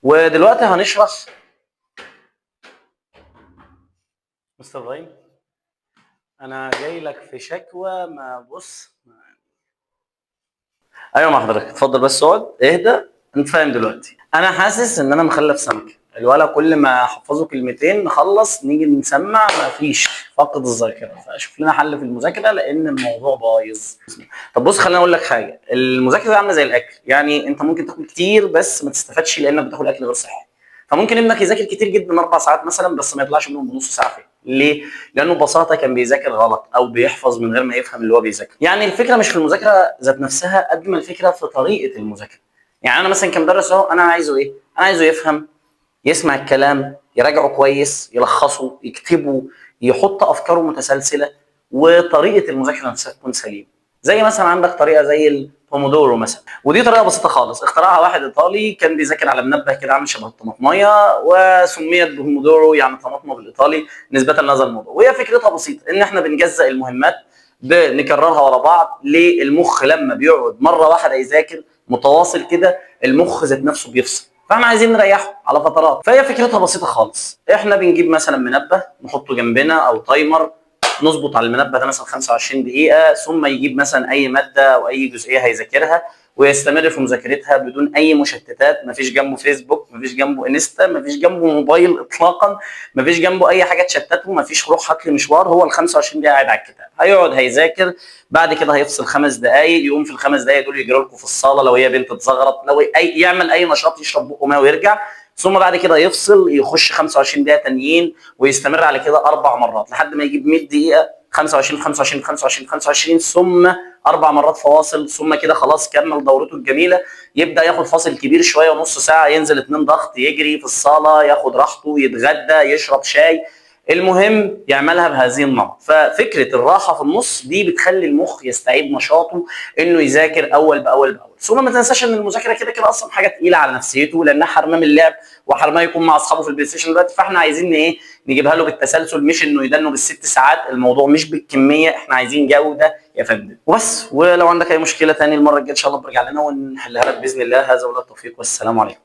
ودلوقتي هنشرح. مستر ابراهيم، انا جاي لك في شكوى. ما بص، ايوه مع حضرتك، اتفضل بس اقعد اهدى. انت فاهم دلوقتي؟ انا حاسس ان انا مخلف سمكة. الولا كل ما احفظه كلمتين نخلص نيجي نسمع مفيش، فقد الذاكرة. فاشوف لنا حل في المذاكرة لان الموضوع بايظ. طب بص، خليني اقول لك حاجة. المذاكرة عامله زي الاكل، يعني انت ممكن تاكل كتير بس ما تستفادش لانك بتاكل اكل غير صحي. فممكن ابنك يذاكر كتير جدا 4 ساعات مثلا، بس ما يطلعش منهم بنص ساعة فين. ليه؟ لانه ببساطة كان بيذاكر غلط او بيحفظ من غير ما يفهم اللي هو بيذاكره. يعني الفكرة مش في المذاكرة ذات نفسها قد ما الفكرة في طريقه المذاكرة. يعني انا مثلا كمدرس اهو، انا عايزه ايه؟ انا عايزه يفهم، يسمع الكلام، يراجعه كويس، يلخصه، يكتبه، يحط افكاره متسلسله، وطريقه المذاكرة نفسها تكون سليمة. زي مثلا عندك طريقه زي البومودورو مثلا، ودي طريقه بسيطة خالص اخترعها واحد ايطالي كان بيذاكر على منبه كده عامل شبه الطماطميه، وسميت بومودورو يعني طماطمه بالايطالي نسبه لهذا الموضوع. وهي فكرتها بسيطة، ان احنا بنجزأ المهمات بنكررها ورا بعض. للمخ لما بيقعد مرة واحدة يذاكر متواصل كده، المخ ذات نفسه بيفصل، فاحنا عايزين نريحه على فترات. فهي فكرتها بسيطة خالص، احنا بنجيب مثلا منبه نحطه جنبنا او timer، نظبط على المنبه ده مثلا 25 دقيقة، ثم يجيب مثلا اي مادة او اي جزئية هيذاكرها ويستمر في مذاكرتها بدون اي مشتتات. مفيش جنبه فيسبوك، مفيش جنبه انستا، مفيش جنبه موبايل اطلاقا، مفيش جنبه اي حاجة تشتته، مفيش روح هات لي مشوار. هو ال 25 دقيقة قاعد على الكتاب، هيقعد هيذاكر، بعد كده هيفصل 5 دقائق، يقوم في الخمس دقائق دول يجري لكم في الصاله لو هي بنت تزغرط، لو اي يعمل اي نشاط، يشرب بقه مية ويرجع، ثم بعد كده يفصل يخش 25 دقيقة تانيين، ويستمر على كده 4 مرات لحد ما يجيب 100 دقيقة، 25 25 25 25، ثم 4 مرات فواصل، ثم كده خلاص كمل دورته الجميلة. يبدا ياخد فاصل كبير شوية ونص ساعة، ينزل 2 ضغط، يجري في الصاله، ياخد راحته، يتغدى، يشرب شاي، المهم يعملها بهذه النمط. ففكره الراحة في النص دي بتخلي المخ يستعيد نشاطه انه يذاكر اول باول باول. ثم ما تنساش ان المذاكرة كده كده اصلا حاجة تقيلة على نفسيته، لانها حرمان من اللعب وحرمان يكون مع اصحابه في البلاي ستيشن دلوقتي. فاحنا عايزين ايه؟ نجيبها له بالتسلسل، مش انه يدنه بالست ساعات. الموضوع مش بالكمية، احنا عايزين جوده يا فندم وبس. ولو عندك اي مشكلة ثاني المرة الجاية ان شاء الله برجع لنا ونحلها لك باذن الله. هذا ولا التوفيق، والسلام عليكم.